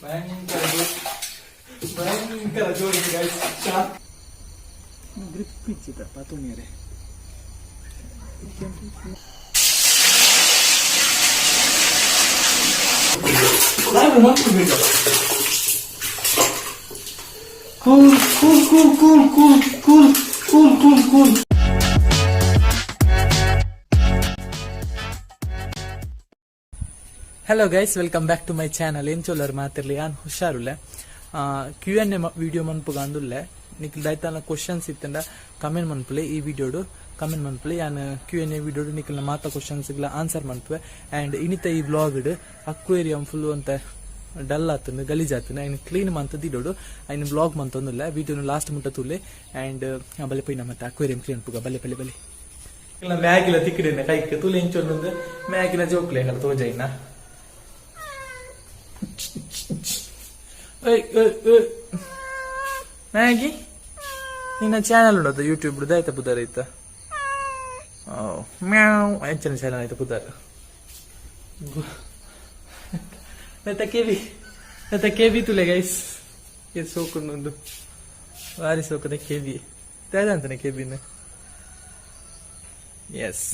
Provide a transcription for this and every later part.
ಭಯಂಕರ ಜೋರು, ಭಯಂಕರ ಜೋರು ಗೈಸ್. ಶಾರ್ಕ್ ಗ್ರಿಪ್ ಇಚ್ಚಿತ ಪತುನಿಯರೆ. Cool cool cool cool cool cool cool cool cool. Hello guys, welcome back to my channel. ಎಂಚೊಲ್ಲರ್ ಮಾತಿರ್ಲಿ? ಯಾನ್ ಹುಷಾರುಲ್ಲೆ. ಕ್ಯೂ ಎನ್ ಎ ವಿಡಿಯೋ ಮನ್ಪುಗ ಅಂದುಲ್ಲೆ. ನಿಕ್ ದೈತಾನ ಕ್ವಶನ್ಸ್ ಇತ್ತಂಡ ಕಮೆಂಟ್ ಮನ್ಪುಲೆ. ಈ ವಿಡಿಯೋಡು ಕಮೆಂಟ್ ಮನ್ಪುಲೆ. ಯಾನ್ ಕ್ಯೂ ಎನ್ ಎ ವಿಡಿಯೋಡು ನಿಕ್ಲ್ನ ಮಾತ ಕ್ವಶನ್ಸ್ ಆನ್ಸರ್ ಮನ್ಪುವೆ. ಆ್ಯಂಡ್ ಇನಿತ ಈ ವ್ಲಾಗ್ಡ್ ಅಕ್ವೇರಿಯಂ ಫುಲ್ ಅಂತ ಡಲ್ ಆತುಂಡು, ಗಲೀಜ್ ಆತುಂಡು. ಐನ್ ಕ್ಲೀನ್ ಮಂತ್ ದಿಡೋಡು. ಐನ್ ವ್ಲಾಗ್ ಮಂತೊಂದುಲ್ಲೆ. ವಿಡಿಯೋನು ಲಾಸ್ಟ್ ಮುಟ್ಟ ತೂಲೆ. ಆ್ಯಂಡ್ ಬಲೆ ಪೋಯಿನ ಮತ್ತೆ ಅಕ್ವೇರಿಯಂ ಕ್ಲೀನ್ ಪುಗ. ಬಲೆ ಬಲೆ ಬಲೆ. ಇಲ್ಲ, ಮ್ಯಾಗಿಲ ತಿಕ್ಕಿಡಿನ ಕೈಕ್ ತುಲೆ ಇಂಚೊಂದು ಮ್ಯಾಗಿನ ಜೋಕ್ಲೆ ಎಂಕಲ್ ತೋಜೈನ. ಏಯ್ ಏಯ್ ಏಯ್, ಮ್ಯಾಗಿ, ನಿನ್ನ ಚಾನಲ್ ಉಂಡದು ಯೂಟ್ಯೂಬ್ ದಾಯ್ತ ಪುದರ್ ಐತ? ಓ ಮ್ಯಾವ್ ಎಂಚಿನ ಚಾನಲ್ ಐತ ಪುದರ್? ನೆತ್ತ ಕೆವಿ, ನೆತ್ತ ಕೆವಿ ತುಲೆ ಗೈಸ್. ಇದು ಸೋಕುಂಡು, ಬಾರಿ ಸೋಕುದ ಕೆವಿ. ಅಂತಾನೆ ಕೆಬಿನ. ಎಸ್,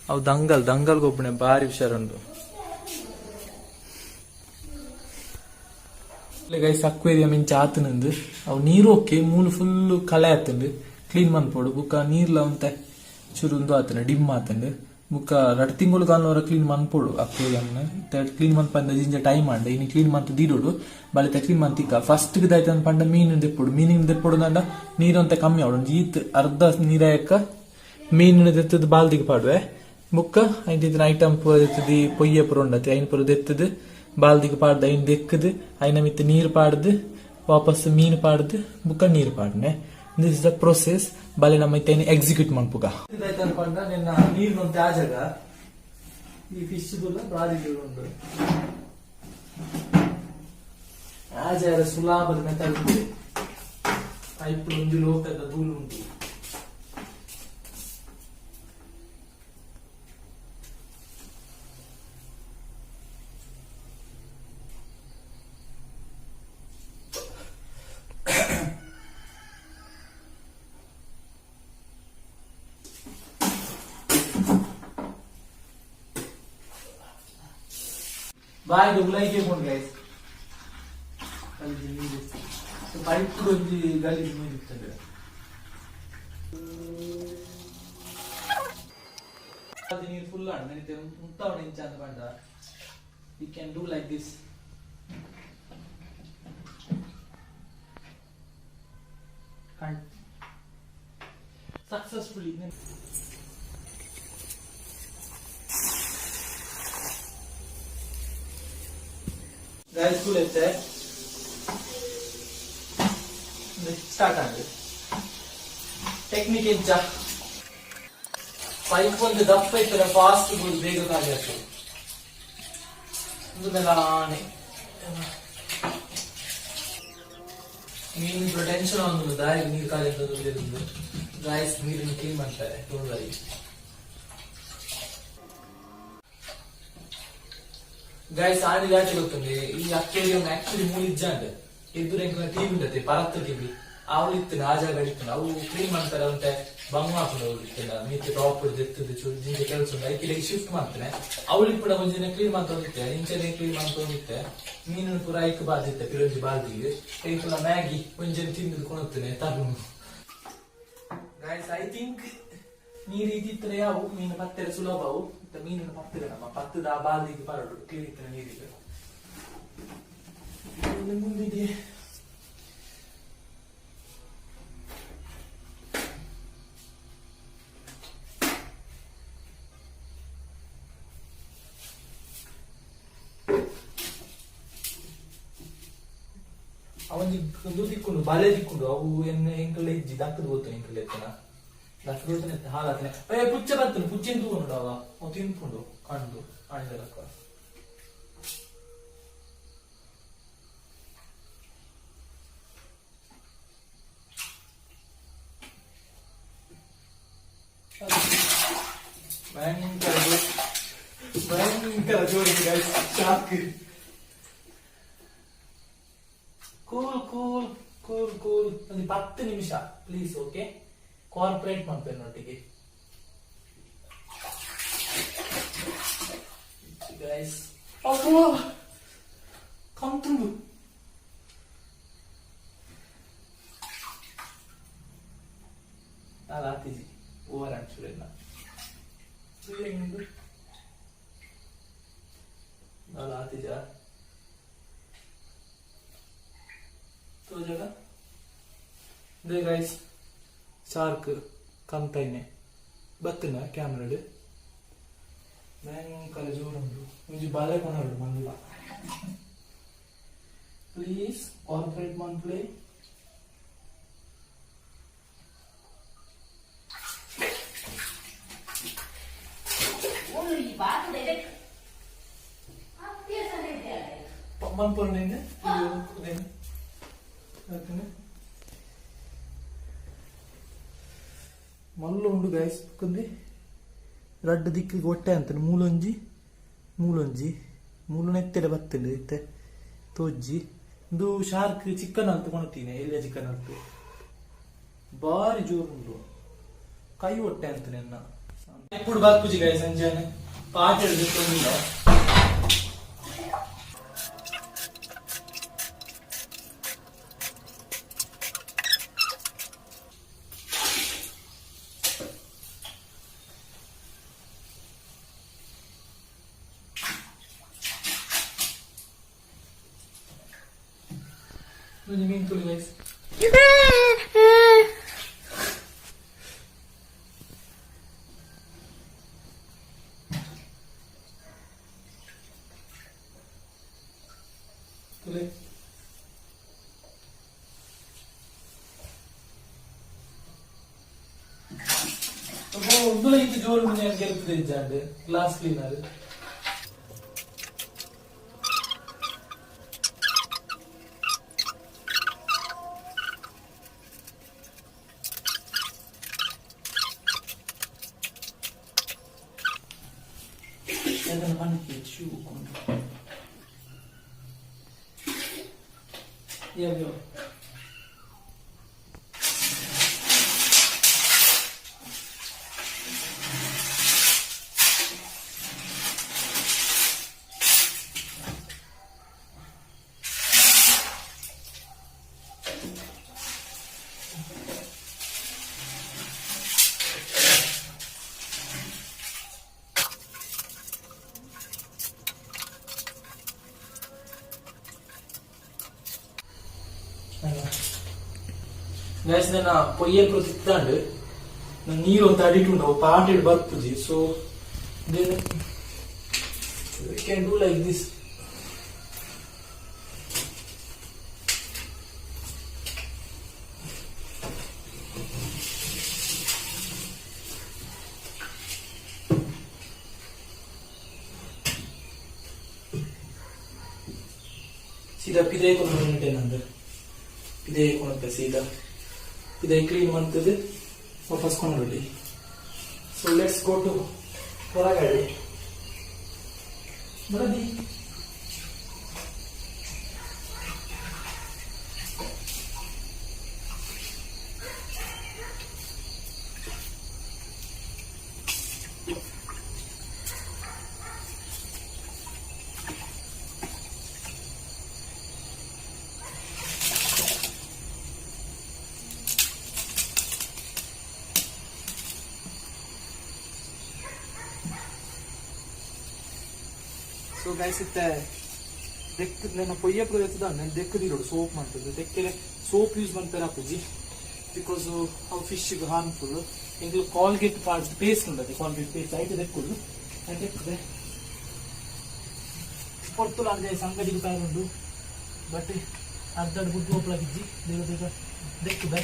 ಅವು ದಂಗಲ್ ದಂಗಲ್ ಗೊಬ್ಬಣೆ, ಬಾರಿ ಹುಷಾರುಂಡು. ಗೈಸ್, ಅಕ್ವೇರಿಯಂ ಇಂಚ ಆತನಂದು. ಅವು ನೀರು ಓಕೆ, ಮೂಲು ಫುಲ್ ಕಳೆ ಆತುಂಡು, ಕ್ಲೀನ್ ಮನ್ಪೊಡು. ಬುಕ್ಕ ನೀರ್ಲ ಒಂತೆ ಚುರು ಉಂದು ಆತುಂಡು, ಡಿಮ್ ಆತುಂಡು. ಬುಕ್ಕ 2 ತಿಂಗಳು ಕಾಲವರ ಕ್ಲೀನ್ ಮನ್ಪೊಡು ಅಕ್ವೇರಿಯಂನ. ಕ್ಲೀನ್ ಮನ್ಪಂದ ಜಿಂಜ ಟೈಮ್ ಆಂಡ. ಇನಿ ಕ್ಲೀನ್ ಮಂತ್ ದೀಡೋಡು. ಬಲಿತ ಕ್ಲೀನ್ ಮಂತಿಕ್ಕ ಫಸ್ಟ್ ದಾಯ್ತ ಪಂಡ ಮೀನು ದೆಪ್ಪೊಡು. ಮೀನಿನ ದೆಪ್ಪೊಡು ದಂಡ ನೀರು ಅಂತೆ ಕಮ್ಮಿ ಆವಡು. ಒಂಜಿ ಈತ್ ಅರ್ಧ ನೀರಾಯಕ್ಕ ಮೀನಿನ ದೆತ್ತದ ಬಾಲ್ದಿಗೆ ಪಾಡುವೆ. ಬುಕ್ಕ ಐನ್ ಇತ್ತಿನ ಐಟಮ್ ಪೂರ ದೆತ್ತದಿ, ಪೊಯ್ಯೆ ಪೂರ ಉಂಡತಿ, ಐನ್ ಪೂರ ದೆತ್ತದು ಬಾಲ್ದಿಗೆ ಪಾಡ್ದು, ಐನ್ ದೆಕ್ಕದು, ಐನ ಮಿತ್ತ ನೀರು ಪಾಡ್ದು, ವಾಪಸ್ ಮೀನು ಪಾಡ್ದು, ಬುಕ್ಕ ನೀರು ಪಾಡ್ನೆ. This is the process. ಬಲೆ ನಮ್ಮ ಇತ್ತೆ ಎಕ್ಸಿಕ್ಯೂಟ್ ಮನ್ಪುಗ. ಪಂಡ ನಿನ್ನ ನೀರು ಆಜಗ ಈ ಫಿಶ್ ಬಾರಿ ಉಂಡು. ಆಜಾರ ಸುಲಾಭದ ಮೆಥಡ್ ಉಂಟು. ಐಪುಡು ಒಂಜಿ ಲೋಟದ ಧೂಳು ಉಂಟು. ಬಾಯಿಗೆ ಉಲೈಗೆ ಕೊಂಡು ಗೈಸ್, ಗಲೀಜು ನೀರು. ಪೈಪ್ ಒಂಜಿ ಗಲೀಜು ನೀರು ಇರ್ತದೆ. ಅದು ನೀರು ಫುಲ್ ಆಂಡ್ ನನಗೆ ಉಂತಾವಣ ಇಂಚ ಅಂತ ಪಂಡ, you can do like this. Successfully. Guys, full ಇತ್ತೆ ಸ್ಟಾರ್ಟ್ ಆಗಿದೆ. ಟೆಕ್ನಿಕ್ ಎಂಚ? ಪೈಪ್ ಒಂದು ದಪ್ಪ ಇತ್ತಲ್ಲ, ಫಾಸ್ಟ್ ಬೇಗ ಖಾಲಿ ಆಗ್ತದೆ. ಒಂದು ಮೆಲಾನೆ ಮೀನು ಟೆನ್ಷನ್ ಒಂದು ದಾರಿ ನೀರು ಖಾಲಿ ಅಂತ. ಗಾಯ್ಸ್, ನೀರನ್ನು ಕ್ಲೀನ್ ಮಾಡ್ತಾರೆ, don't worry guys. ಆನಿ ದಾಟಿ ಗೊತ್ತುಂಡೆ, ಈ ಅಕ್ವೇರಿಯಂ ಆಕ್ಚುಲಿ ಮೂಲ ಇಜ್ಜಾಂಡ್. ಎದುರು ಎಂಕಲ್ನ ಟಿವಿ ಉಂಟತೆ, ಪರತ್ತ ಟಿವಿ. ಅವ್ಳು ಇತ್ತು, ಆ ಜಾಗ ಇತ್ತು. ಅವು ಕ್ಲೀನ್ ಮಾಡ್ತಾರೆ ಅಂತೆ, ಬಂಗ್ ಹಾಕೊಂಡು ಅವ್ಳು ಇತ್ತಿಲ್ಲ. ಮಿತ್ತೆ ಟಾಪ್ ಎತ್ತದು ಚೂರು ಜಿಂಜ ಕೆಲಸ ಉಂಟು, ಐಕಿಡೆ ಶಿಫ್ಟ್ ಮಾಡ್ತಾನೆ. ಅವಳು ಕೂಡ ಒಂಜಿನ ಕ್ಲೀನ್ ಮಾಡ್ಕೊಂಡಿತ್ತೆ, ಇಂಚನೆ ಕ್ಲೀನ್ ಮಾಡ್ಕೊಂಡಿತ್ತೆ. ಮೀನು ಪೂರ ಐಕ್ ಬಾದಿತ್ತೆ, ಪಿರೊಂಜಿ ಬಾಲ್ದಿಗೆ. ಐಕುಲ ಮ್ಯಾಗಿ ಒಂಜೆನ್ ತಿಂದು ಕೊಣುತ್ತೇನೆ ತರುಣು. ಗೈಸ್, I think ನೀರು ಇದ್ದಿತ್ತರೆ ಯಾವು ಮೀನು ಪತ್ತೆರೆ ಸುಲಭ. ಅವು ಮತ್ತೆ ಮೀನನ್ನು ಪತ್ತುಗ ನಮ್ಮ ಪತ್ತದ ಆ ಬಾಲ್ದಿಗೆ ಪಾರಡು. ಕ್ಲೀನ್ ಇತ್ತರೆ ನೀರಿಗೆ ಇನ್ನು ಮುಂದಿದೆ. ಅವನಿಗೆ ಒಂದು ದಿಕ್ಕೊಂಡು ಬಾಲೆ ದಿಕ್ಕೊಂಡು ಅವು ಎನ್ನ ಎಂಕಲ್ಲ ಇಜ್ಜಿ ದಕ್ಕದ ಗೊತ್ತು. ಎಂಕಲ್ ಎತ್ತನ ದಕ್ಕದ ಗೊತ್ತನೆ ಹಾಲಾತನೆ. ಏ, ಪುಚ್ಚ ಬರ್ತನೆ, ಪುಚ್ಚೆನ್ ತೂಕೊಂಡು ಅವ ಅವ ತಿನ್ಕೊಂಡು ಕಂಡು ಆಣಿದಲಕ್ಕ. ಭಯಂಕರ ಜೋರು, ಭಯಂಕರ ಜೋರು guys. Shark. Cool cool cool cool ಒಂದು 10 ನಿಮಿಷ ಪ್ಲೀಸ್ ಓಕೆ ಕೋಆಪರೇಟ್ ಮಾಡ್ತೇನೆ ನೊಟ್ಟಿಗೆ ಗೈಸ್. ಅಬ್ಬಾ ಕಂತುಂಡು. ಆತಿಜಿ ಓವರ್ ಆಕ್ಚುಲಿ ಆತಿಜ ತೋಜಗ they guys shark ಕಂತೈನೆ ಬತ್ತಿನ ಕ್ಯಾಮ್ರಾಡ್ ಭಯಂಕರ ಜೋರುಂಡು ಒಂಜಿ ಬಾಲೆ ಕೊನೊಡು ಮಲ್ಲ ಪ್ಲೀಸ್ ಕೋಆಪರೇಟ್ ಮನ್ಪುಲೆ. ಮನ್ಪುರ್ನೇನು ಮಲ್ಲ ಉಂಡು ಗೈಸ್ ಕುಂದಿ ರಡ್ಡ್ ದಿಕ್ಕಿಗೆ ಒಟ್ಟೆ ಅಂತಾನೆ ಮೂಲೊಂಜಿ ಮೂಲೊಂಜಿ ಮೂಲು ನೆತ್ತೆಡೆ ಬತ್ತಂಡು ಇತ್ತೆ ತೋಜ್ಜಿ. ಇಂದು ಶಾರ್ಕ್ ಚಿಕನ್ ಅಲ್ತು ಕೊಣತೀನಿ ಎಲ್ಲಿಯ ಚಿಕನ್ ಅಲ್ತು ಬಾರಿ ಜೋರುಂಡು ಕೈ ಒಟ್ಟೆ ಅಂತಾನೆ ಎನ್ನ ఇప్పుడు ಬರ್ಪುಜಿ ಗೈಸ್ ಸಂಜೆನೆ ಪಾಠ ಹಿಡಿದು. ಒಂಜಿ ಮೀನ್ ತುಳಿ ಗೈಸ್. ತುಳಿ ಉಂದುಲ ಇಂಚ ಜೋರು ಮುಂದೆ ಗೆಲ್ತದೆ ಇಜ್ಜಾಂಡ್ ಗ್ಲಾಸ್ ಕ್ಲೀನರ್. ಶೂ Yeah. Guys ನನ್ನ ಪೊಯ್ಯಲ್ ತಿತ್ತಾಂಡ್ ನೀರು ಅಂತ ಅಡಿಟುಂಡು ಅವು ಪಾಟೆಡ್ ಬರ್ಪುಜಿ. So then we can do like this. ಸೀದಾ ಪಿದೈ ಕೊಂಡು ನಂದು ಪಿದೈ ಕೊಣತೆ ಸೀದಾ ಪಿದೈ ಕ್ಲೀನ್ ಮಾಡ್ತದೆ ವಾಪಸ್ ಕೊಂಡೊಳ್ಳಿ. ಸೊ let's go to ಹೊರಗಡೆ ಬರದಿ. ಸೊ ಗೈಸ್ ಇತ್ತೆ ದೆಕ್ ನನ್ನ ಪೊಯ್ಯ ಪ್ರಯತ್ನ ನಾನು ದೆಕ್ ದೀರೋಡು ಸೋಪ್ ಮಾಡ್ತದೆ ದೆಕ್ಕೆರೆ ಸೋಪ್ ಯೂಸ್ ಮಾಡ್ತಾರೆ ಆಪುಜಿ because ಅವು ಫಿಶ್ ಹಾರ್ಮ್ಫುಲ್. ಎಂಕ್ಲು ಕಾಲ್ಗೇಟ್ ಪಾಡ್ದು ಪೇಸ್ಟ್ ಉಂಡದೆ ಕಾಲ್ಗೇಟ್ ಪೇಸ್ಟ್ ಐಟ್ ದೆಕ್ಕುಡು ದೆಕ್ಕದೆ ಪೊರ್ತುಲು ಅರ್ಧ ಸಂಗಡಿಗೆ ತಯಾರುಂಡು ಬಟ್ ಅರ್ಧ ಗುಡ್ಡು ಒಪ್ಲಾಗಿಜ್ಜಿ ಬೇಗ ಬೇಗ ದೆಕ್ಕುದೆ.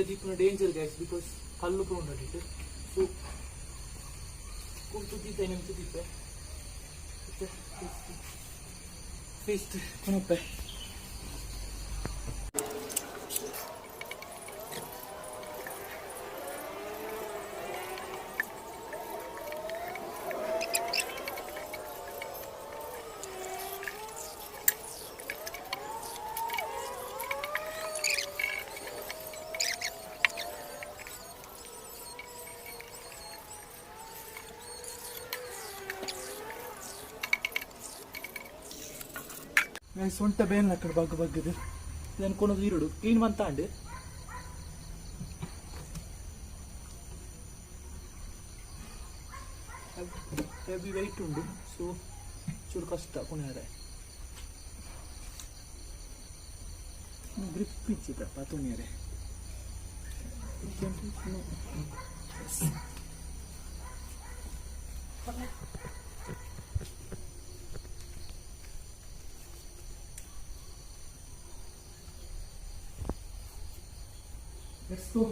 ದೀಪನ ಡೇಂಜರ್ ಗೈಸ್ because ಕಲ್ಲು ಪೂರ ಉಂಟು. ಸೊ ಕುಂತು ದೀಪ ನಿಮ್ತು ದೀಪ. ವೇಸ್ಟ್ ಕೊನೊಪ್ಪೆ. ಸೊಂಟ ಬೇನ್ ಅಕ್ಕಡೆ ಬಗ್ಗ ಬಗ್ಗದು ಇದನ್ನು ಕೊನದು ಇರುಡು ಕ್ಲೀನ್ ಮಂತಾಂಡು. ಹೆವಿ ವೆಯ್ಟ್ ಉಂಡು, ಸೊ ಚೂರು ಕಷ್ಟ ಕೊನೆಯರೆ. ಗ್ರಿಪ್ ಇಚ್ಚಿತಪ್ಪ ತುಣಿಯರೆ. Let's go.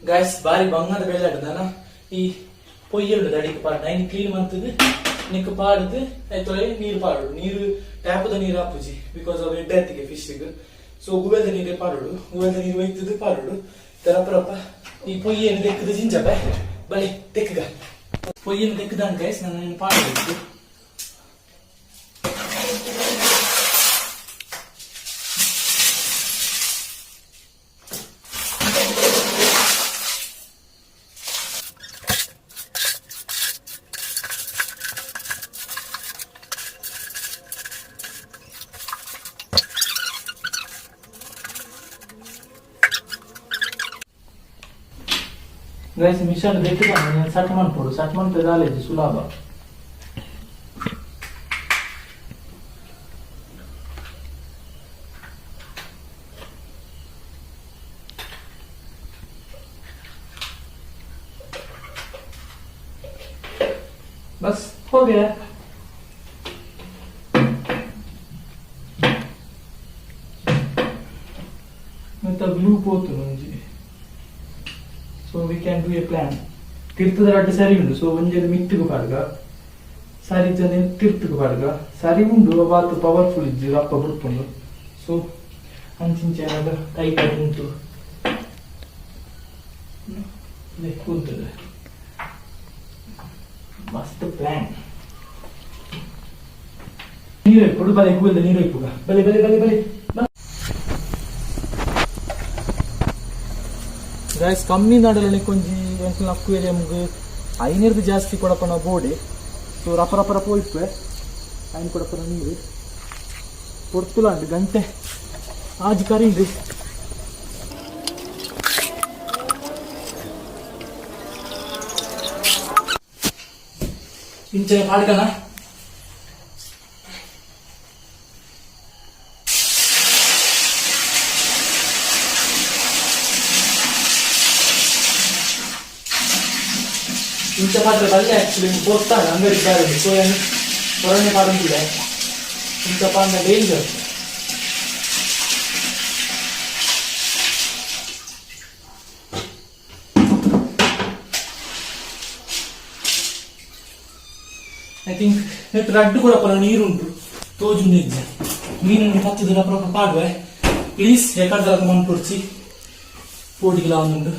Guys, ಬಾರಿ ಬಂಗದ ಬೆಳ್ಳಾಡು ಈ ಪೊಯ್ಯಲ್ಡು ಅಡಿಗೆ ಪಾಡ್ ನೈನ್ ಕ್ಲೀನ್ ಮಂತದು ನಿಕ್ ಪಾಡುದು ಐತೊಳೆ ನೀರು ಪಾಡುಡು. ನೀರು ಟ್ಯಾಪದ ನೀರು ಆಪುಜಿ because ಅವು ಎಡ್ಡೆ ಆತಿಗೆ ಫಿಶ್ಗೆ. ಸೊ ಗುವೆಲ್ದ ನೀರೇ ಪಾಡುಡು, ಗುವೆಲ್ದ ನೀರು ಒಯ್ತದು ಪಾಡುಡು. ರಪ್ಪ ಈ ಪೊಯ್ಯನ್ನು ತೆಕ್ಕದು ಜಿಂಜಪೆ ಬಲೆ ತೆಕ್ಕಗ ಪೊಯ್ಯನ್ನು ತೆಕ್ಕದಾನ್ ಗೈಸ್, ನಾನು ಪಾಡಬೇಕು. ಗೈಸ್, ಮಿಷನ್ ತೆಕ್ಕದ ಸಟ್ ಮನ್ಪೊಡು, ಸಟ್ ಮನ್ಪೆ ದಾಲೇಜಿ ಸುಲಭ. बस हो गया। ಮತ್ತೆ ಗ್ಲೂ ಪೋತು ಒಂಜಿ. So we can do a plan. ತಿರ್ತದ ರಡ್ಡ್ ಸರಿ ಉಂಡು. ಸೊ ಒಂಜಿ ಮಿತ್ತುಗು ಪಾಡ್ಗ, ಸರಿ ಜನ ತಿರ್ತುಗು ಪಾಡ್ಗ ಸರಿ ಉಂಡು. ಬಾತ್ ಪವರ್ಫುಲ್ ಇಜ್ಜಿ, ರಪ್ಪ ಬುಡ್ಪುಂಡು. ಸೊ ಅಂಚಿಂಚ ಟೈಟ್ ಆಗಿ ಉಂಟು ಕೂತದೆ. ಮಸ್ತ್ ಪ್ಲಾನ್. ನೀರು ಕೊಡು ಬಲೆ, ಕೂದಲು ನೀರು ಇಪ್ಪುಗ ಬಲೆ ಬಲೆ ಬಲೆ ಬಲೆ. ಗೈಸ್, ಕಮ್ಮಿ ನಾಡಲ್ಲಿ ಕೊಂಜಿ ಎಂಕಲ್ನ ಅಕ್ವೇರಿಯಮ್ಗೆ ಐನರ್ದು ಜಾಸ್ತಿ ಕೊಡಪನ ಬೋಡೆ. ಸೊ ರಪ ರಪ ರಪ ಇಪ್ಪೆ ಐನ್ ಕೊಡಪನ ನೀರು ಪೊರ್ತುಲಾಂಡ್ ಗಂಟೆ ಆಜ್ ಕರೀಂಡ್ರಿ. ಇಂಚನೆ ಪಾಡ್ಕನ. ಇಂಚ ಮಾತ್ರ ಬಲ್ಲೆ ಆಕ್ಚುಲಿ ಪೊರ್ತಾಂಡ್ ಅಂಗಡಿ ಬಾರದು. ಸೊ ಏನು ಹೊರನೆ ಪಾಡೊಂದಿಲ್ಲ. ಇಂಚ ಪಾಂಡ ಡೇಂಜರ್. I think net ರಡ್ಡು ಕೂಡ ನೀರುಂಟು ತೋಜುಂಡು ಇಜ್ಜ. ಮೀನನ್ನು ಕತ್ತಿದ ರಪ್ಪ ರಪ್ಪ ಪಾಡುವೆ. Please record ಮನ್ಪೊಡ್ಚಿ, ಪೋಟಿಗೆಲ ಒಂದುಂಡು.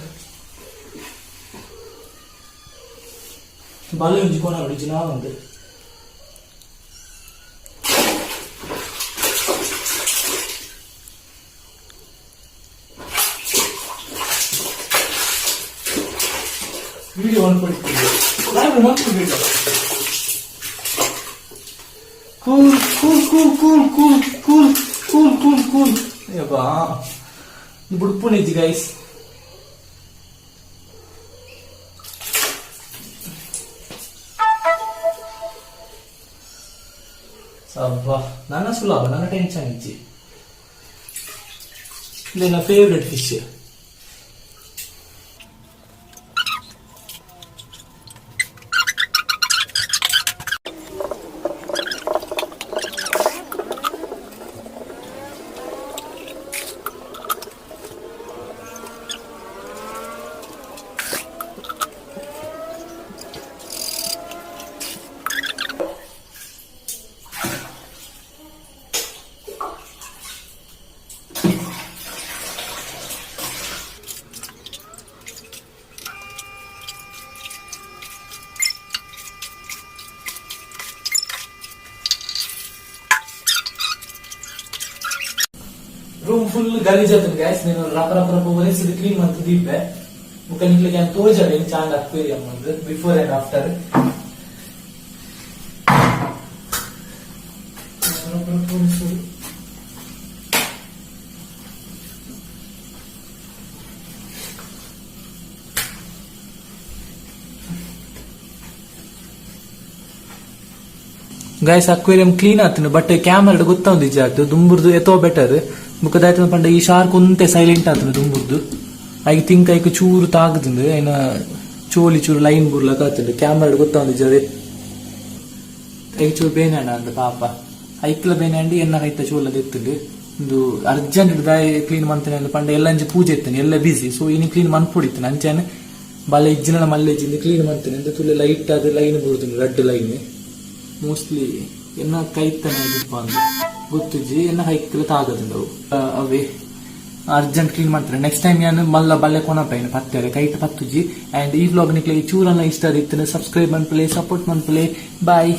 ಬಲ ಒಂಜಿ ಕೋನ ಇಜ್ಜಿ ಒಂದು. ವಿಡಿಯೋ ಮನ್ಪೊಡಿ ಮನ್ಪೊಡಿ. Cool cool cool cool cool cool cool cool cool. ಯಬ್ಬಾ, ಬುಡ್ಪುನಿಜ್ಜಿ ಗೈಸ್. ಅಬ್ಬಾ, ನನ್ನ ಸುಲಭ, ನನ್ನ ಟೆನ್ಷನ್ ಇಜ್ಜಿ. ಇದು ನನ್ನ ಫೇವ್ರೆಟ್ ಫಿಶ್. ಫುಲ್ ಗಲೀಜ್ ಆತುಂಡು ಗೈಸ್. ನೀನು ರಪ ರಪ ರಪ ಒರೆಸಿದ್ ಕ್ಲೀನ್ ಮಂತ್ ದೀಪೆ. ಬೊಕ ನಿಕ್ಲೆಗ್ ಯಾನ್ ತೋಜಡೆ ಎಂಚ ಆಂಡ್ ಅಕ್ವೇರಿಯಂ ಅಂದ್, before and after. Guys, aquarium clean ಆತುಂಡು, ಬಟ್ ಕ್ಯಾಮರಾ ಗೊತ್ತಾವೊಂದಿಜ್ಜಿ ಆತು. ದುಂಬುರ್ದು ಎತೋ ಬೆಟರ್. ಬೊಕ ದಾಯ್ತಂದ್ ಪಂಡ ಈ ಶಾರ್ಕ್ ಒಂತೆ ಸೈಲೆಂಟ್ ಆತುಂಡು ದುಂಬುರ್ದು. I think ಐಕ್ ಚೂರು ತಾಗುದುಂಡು, ಐನ ಚೋಲಿ ಚೂರು ಲೈನ್ ಬುರ್ಲಕ ಆತುಂಡು. ಕ್ಯಾಮರಾ ಗೊತ್ತಾವೊಂದಿಜ್ಜಿ ಅವೇ. ಐಕ್ ಚೂರು ಬೇನೆ ಅಂಡ್ ಪಾಪ. ಐಕ್ಲ ಬೇನೆ ಅಂಡ್, ಎನ್ನ ಕೈತ ಚೋಲ ದೆತ್ತುಂಡು. ಉಂದು ಅರ್ಜೆಂಟ್ ದಾಯೆ ಕ್ಲೀನ್ ಮಂತನೆ ಪಂಡ ಎಲ್ಲ ಅಂಜಿ ಪೂಜೆ ಇತ್ತುಂಡು, ಎಲ್ಲ ಬಿಸಿ. ಸೊ ಇನಿ ಕ್ಲೀನ್ ಮನ್ಪೊಡಿತ್ತುಂಡು. ಅಂಚನೆ ಬಲ ಇಜ್ಜಿನ ಮಲ್ಲೆ ಇಜ್ಜಿಂದು ಕ್ಲೀನ್ ಮಂತನೆ. ಇಂದು ತುಲೆ ಲೈಟ್ ಆದ್ ಲೈನ್ ಬುರ್ದುಂಡು, ರಡ್ಡ್ ಲೈನ್. ಮೋಸ್ಟ್ಲಿ ಎನ್ನ ಕೈತನ ದಿಪ್ಪ ಅಂದ್ ಗೊತ್ತುಜ್ಜಿ, ಎನ್ನ ಕೈಕ್ಲ ತಾಗದುಂಡು ಅವು. ಅವೇ ಅರ್ಜೆಂಟ್ ಕ್ಲೀನ್ ಮಾಡ್ತಾರೆ. ನೆಕ್ಸ್ಟ್ ಟೈಮ್ ಯಾನ್ ಮಲ್ಲ ಬಲ್ಲೆ ಕೊನಪೈನ ಪತ್ತೆರೆ ಕೈಟ್ ಪತ್ತುಜಿ. ಅಂಡ್ ಈ ವ್ಲಾಗ್ ನಿಕ್ಲೆ ಚೂರನ್ನ ಇಷ್ಟ ಆದಿತ್ತುಂಡ ಸಬ್ಸ್ಕ್ರೈಬ್ ಮನ್ಪುಲೆ, ಸಪೋರ್ಟ್ ಮನ್ಪುಲೆ. ಬಾಯ್.